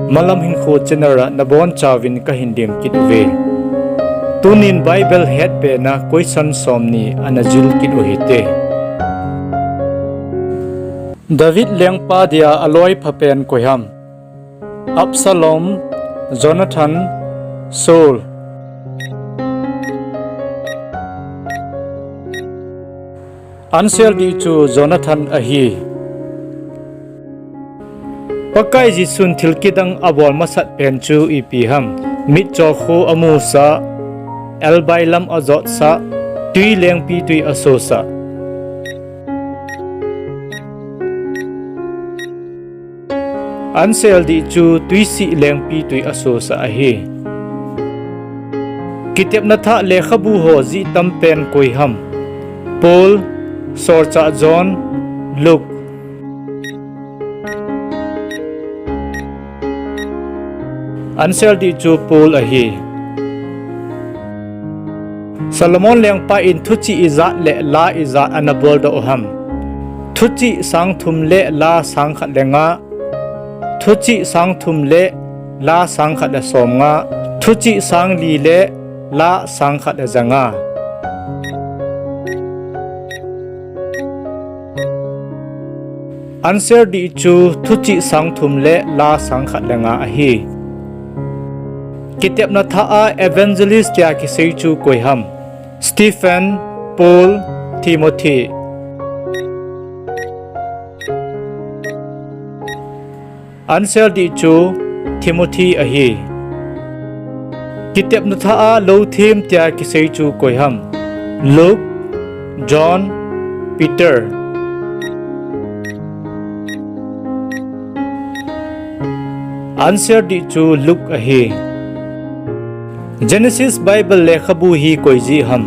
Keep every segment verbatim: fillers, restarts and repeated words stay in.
Malam Hinkho channel a nabonchauvin kahin lemkit uve. Tunin Bible hetbena question somni ana jil kit uhite. David lengpa dia aloi phapen koiham? Absalom, Jonathan, Saul. Answer dih chu Jonathan ahi. Pakai Jesun thil kidang abol masat pen chu ipi ham? Mitcho kho amusah, elbai lam ajotsah, twi lengpi twi asosah. Answer dih chu twisih lengpi twi asosah ahi. Kitepna thah lekhabu ho jih tampen koiham? Paul, Solchah John, Luke. Answer dih chu Paul ahi. Solomon lengpa in thuchih ijat le la ijat ana boldoh uham? Thuchih sang thum le la sang khat le nga, thuchih sang thum le la sang khat le somnga, thuchih sang li le la sang khat le janga. Answer dih chu thuchih sang thum le la sang khat le nga ahi. Kitepna thah a evangelist tia kisei chu koiham? Stephen, Paul, Timothy. Answer dih chu Timothy ahi. Kitepna thah a louthem tia kisei chu koiham? Luke, John, Peter. Answer dih chu Luke ahi. Genesis Bible lekhabu hi koi jih ham?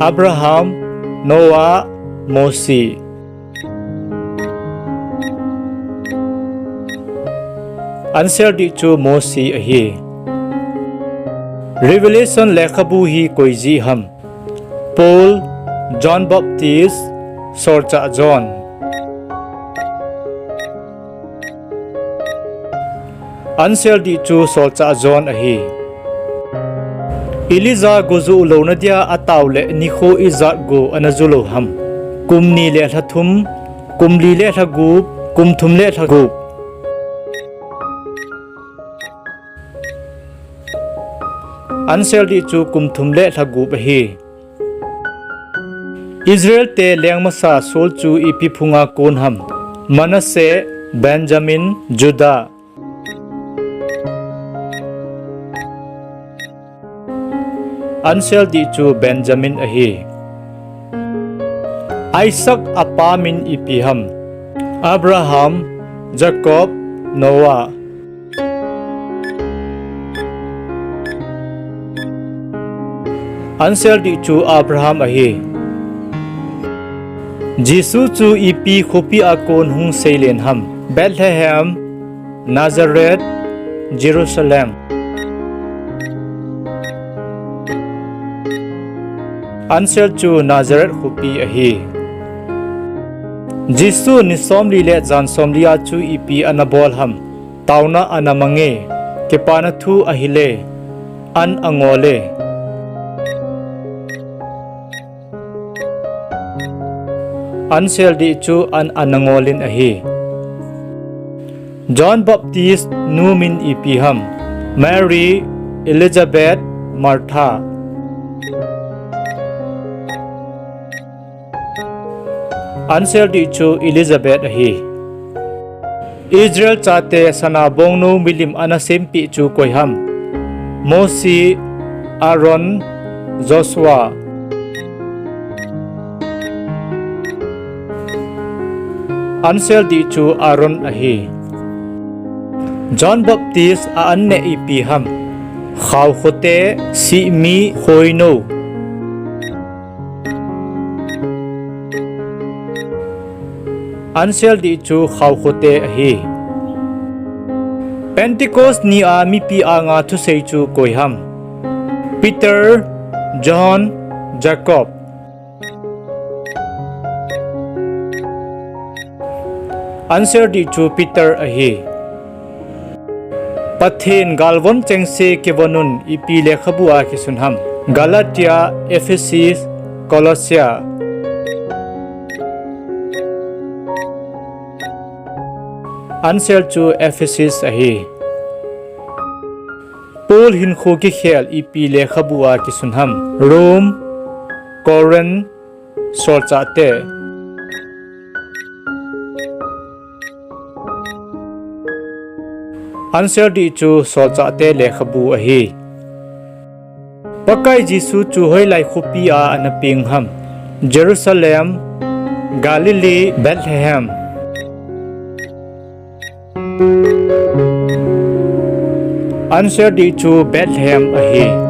Abraham, Noah, Mose. Answer dih chu Mose ahi. Revelation lekhabu hi koi jih ham? Paul, John Baptist, Solchah John. Answer dih chu Solchah John ahi. Elijah go ju louna dia atao le nikho ijat go ana ju lou ham? Kum ni le lha thum, kum li le lha gup, kum thum le lha gup. Answer dih chu kum thum le lha gup ahi. Israel te leng masa Saul chu ipi phunga kon ham? Manasseh, Benjamin, Judah. Answer dih chu Benjamin ahi. Isaac apa min ipi ham? Abraham, Jacob, Noah. Answer dih chu Abraham ahi. Jesu chu ipi khopi a kon hung seilen ham? Bethlehem, Nazareth, Jerusalem. Answer chu Nazareth khopi ahi. Jesu ni somli le jan somli a chu ipi ana bol ham? Taona ana mange, kipana thu ahile, an angole. Answer dih chu an ana ngolin ahi. John Baptist nu min ipi ham? Mary, Elizabeth, Martha. Answer dih chu Elizabeth ahi. Israel chate sana bongnou milim ana sempeh chu koi ham? Mose, Aaron, Joshua. Answer dih chu Aaron ahi. John Baptist a an neh ipi ham? Khaokhote, sihmi, khoinou. Answer dih chu khaokhote ahi. Pentecost ni a mipi anga thusei chu koi ham? Peter, John, Jacob. Answer dih chu Peter ahi. Pathen galvon chengse kivonun ipi lekhabu a kisun ham? Galatia, Ephesus, Colossia. Answer chu Ephesus ahi. Paul hinkho kikhel ipi lekhabu a kisun ham? Rome, Corinth, Solchahte. Answer dih chu Solchahte lekhabu ahi. Pakai Jesu chu hoilai khopi a ana peng ham? Jerusalem, Galilee, Bethlehem. Answer dih chu Bethlehem ahi.